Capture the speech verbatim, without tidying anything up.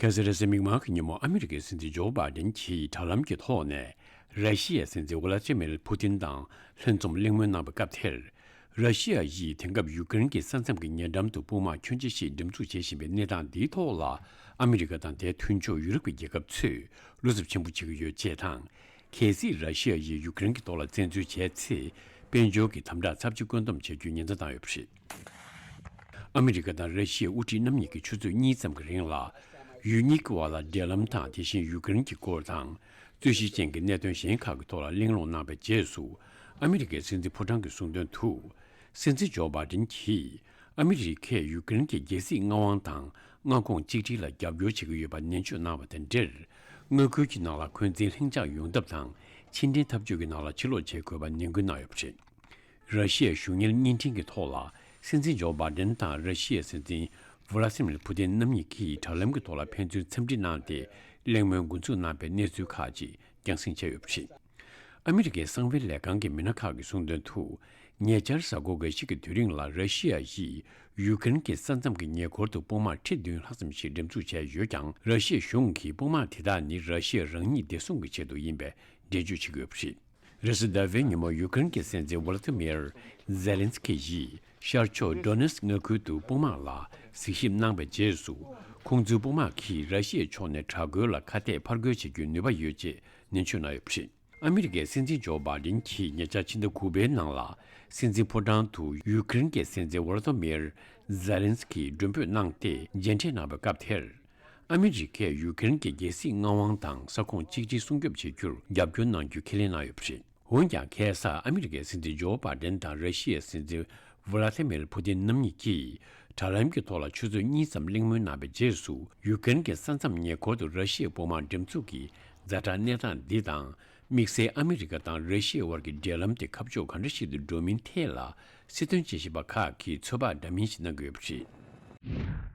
ཁ་སང་རེས་གཟའ་མིག་དམར་གྱི་ཉིན་མོ་ཨ་མི་རི་ཀའི་སྲིད་འཛིན་ཇོ་བྷའི་ཌེན་གྱིས་དྲ་ལམ་གྱི་ཐོག་ནས་ར་ཤི་ཡའི་སྲིད་འཛིན་ཝ་ལ་ཏི་མིར་ཕུ་ཏིན་དང་ལྷན་འཛོམས་གླེང་མོལ་གནང་བའི་སྐབས་དེར། ར་ཤི་ཡ་ཡིས་དེང་སྐབས་ཡུ་ཀེ་རེན་གྱི་ས་མཚམས་ཀྱི་ཉེ་འགྲམ་དུ་དཔུང་དམག་ཁྱོན་ཆེ་ཞིག་འགྲེམས་འཛུགས་བྱེད་བཞིན་པའི་གནས་སྟངས་འདིའི་ཐོག་ལ། ཨ་མི་རི་ཀ་དང་དེའི་མཐུན་ཕྱོགས་ཡུ་རོབ་ཀྱི་རྒྱལ་ཁབ་ཚོས་བློ་འཚབ་ཆེན་པོ་བྱེད་ཀྱི་ཡོད་ཅེས་དང་། གལ་སྲིད་ར་ཤི་ཡ་ཡིས་ཡུ་ཀེ་རེན་གྱི་ཐོག་ལ་བཙན་འཛུལ་བྱས་ཚེ། དཔལ་འབྱོར་གྱི་དམ་དྲག་ཚབས་ཆེ་བཀོད་འདོམས་བྱ་རྒྱུའི་ཉེན་བརྡ་བཏང་ཡོད་པ་རེད། ཨ་མི་རི་ཀ་དང་ར་ཤི་ཡའི་དབུ་ཁྲིད་རྣམ་གཉིས་ཀྱིས་ཆུ་ཚོད་གཉིས་ཙམ་གྱི་རིང་ལ། ཡུལ་གཉིས་ཀྱི་བར་ལ་འབྲེལ་ལམ་དང་། དེ་བཞིན་ཡུ་ཀེ་རེན་གྱི་སྐོར་དང་། རྩོད་གཞི་ཅན་གྱི་གནད་དོན་གཞན་ཁག་གི་ཐོག་ལ་གླེང་སློང་གནང་བའི་རྗེས་སུ། ཨ་མི་རི་ཀའི་སྲིད་འཛིན་ཕོ་བྲང་གིས་གསུངས་དོན་དུ། སྲིད་འཛིན་ཇོ་བྷའི་ཌེན་གྱིས། ཨ་མི་རི་ཀས་ཡུ་ཀེ་རེན་གྱི་རྒྱལ་སྲིད་མངའ་དབང་དང་མངའ་ཁོངས་གཅིག་སྒྲིལ་ལ་རྒྱབ་སྐྱོར་བྱེད་ཀྱི་ཡོད་པ་ནན་བརྗོད་གནང་བ་དང་འབྲེལ། མངའ་ཁུལ་གྱི་ནང་ལ་འཁོན་འཛིན་ལྷིང་འཇགས་ཡོང་ཐབས་དང་། ཕྱི་འབྲེལ་འཐབ་ཇུས་ཀྱི་ནང་ལ་ཕྱིར་ལོག་བྱེད་དགོས་པ་ནན་སྐུལ་གནང་ཡོད་པ་རེད། ར་ཤི་ཡའི་གཞུང་གཉེར་བརྙན་འཕྲིན་གྱི་ཐོག་ལ། སྲིད་འཛིན་ཇོ་བྷའི་ཌེན་དང་ར་ཤི་ཡའི་སྲིད་འཛིན་ཝ་ལ་ཏི་མིར་ཕུ་ཏིན་རྣམ་གཉིས་ཀྱིས་དྲ་ལམ་གྱི་ཐོག་ལ་ཕན་ཚུན་འཚམས་འདྲི་གནང་སྟེ། གླེང་མོལ་འགོ་འཛུགས་གནང་བའི་གནས་ཚུལ་ཁག་ཅིག་རྒྱང་སྲིང་བྱས་ཡོད་པ་རེད། ཨ་མི་རི་ཀའི་གསང་བའི་ལས་ཁང་གི་མི་སྣ་ཁག་གིས་གསུངས་དོན་དུ། ཉེ་ཆར་གཟའ་འཁོར་འགའ་ཞིག་གི་དུས་རིང་ལ་ར་ཤི་ཡ་ཡིས་ཡུ་ཀེ་རེན་གྱི་ས་མཚམས་ཀྱི་ཉེ་འཁོར་དུ་དཔུང་དམག་ཁྲི་བདུན་ལྷག་ཙམ་ཞིག་འགྲེམས་འཛུགས་བྱས་ཡོད་ཀྱང་། ར་ཤི་ཡའི་གཞུང་གིས་དཔུང་དམག་དེ་དག་ནི་ར་ཤི་ཡ་རང་ཉིད་བདེ་སྲུང་གི་ཆེད་དུ་ཡིན་པའི་འགྲེལ་བརྗོད་བྱེད་ཀྱི་ཡོད་པ་རེད། རེས་གཟའ་ཟླ་བའི་ཉིན་མོ་ཡུ་ཀེ་རེན་གྱི་སྲིད་འཛིན་ཝ་ལ་ཏི་མིར་ཛེ་ལན་སི་ཀི་ཡིས་ཤར་ཕྱོགས་ཌོ་ནེ་སི་ཀི་མངའ་ཁུལ་དུ་དཔུང་དམག་ལ་གཟིགས་ཞིབ་གནང་བའི་རྗེས་སུ། ཁོང་ཚོའི་དཔུང་དམག་གིས་ར་ཤི་ཡའི་ཕྱོགས་ནས་དྲག་རྒོལ་ལ་ཁ་གཏད་ཕར་རྒོལ་བྱེད་རྒྱུའི་ནུས་པ་ཡོད་ཅེས་ནན་བརྗོད་གནང་ཡོད་པ་རེད། ཨ་མི་རི་ཀའི་སྲིད་འཛིན་ཇོ་བྷའི་ཌེན་གྱིས་ཉེ་ཆར་ཕྱི་ཟླ་དགུ་པའི་ནང་ལ། སྲིད་འཛིན་ཕོ་བྲང་དུ་ཡུ་ཀེ་རེན་གྱི་སྲིད་འཛིན་ཝོ་ལོ་ཏི་མིར་ཛེ་ལན་སི་ཀི་མགྲོན་འབོད་གནང་སྟེ། མཇལ་འཕྲད་གནང་བའི་སྐབས་དེར། ཨ་མི་རི་ཀས་ཡུ་ཀེ་རེན་གྱི་རྒྱལ་སྲིད་མངའ་དབང་དང་ས་ཁོངས་གཅིག་སྒྲིལ་སྲུང་སྐྱོབ་བྱེད་རྒྱུར་རྒྱབ་སྐྱོར་གནང་རྒྱུ་ཁས་ལེན་གནང་ཡོད་པ་རེད། འོན་ཀྱང་། ཁ་སང་ཨ་མི་རི་ཀའི་སྲིད་འཛིན་ཇོ་བྷའི་ཌེན་དང་ར་ཤི་ཡའི་སྲིད་འཛིན་ཝ་ལ་ཏི་མིར་ཕུ་ཏིན་རྣམ་གཉིས་ཀྱིས་དྲ་ལམ་གྱི་ཐོག་ལ་ཆུ་ཚོད་གཉིས་ཙམ་གླེང་མོལ་གནང་བའི་རྗེས་སུ། ཡུ་ཀེ་རེན་གྱི་ས་མཚམས་ཉེ་འཁོར་དུ་ར་ཤི་ཡའི་དཔུང་དམག་འགྲེམས་འཛུགས་ཀྱི་ཛ་དྲག་གནས་སྟངས་འདི་དང་། དམིགས་བསལ་ཨ་མི་རི་ཀ་དང་ར་ཤི་ཡའི་དབར་གྱི་འབྲེལ་ལམ་དེ་ཁ་ཕྱོགས་ག་འདྲ་ཞིག་ཏུ་འགྲོ་མིན་ཐད་ལ། སྲིད་དོན་དཔྱད་ཞིབ་པ་ཁག་གིས་ཚོད་དཔག་འདྲ་མིན་ཞིག་གནང་གི་ཡོད་པ་རེད།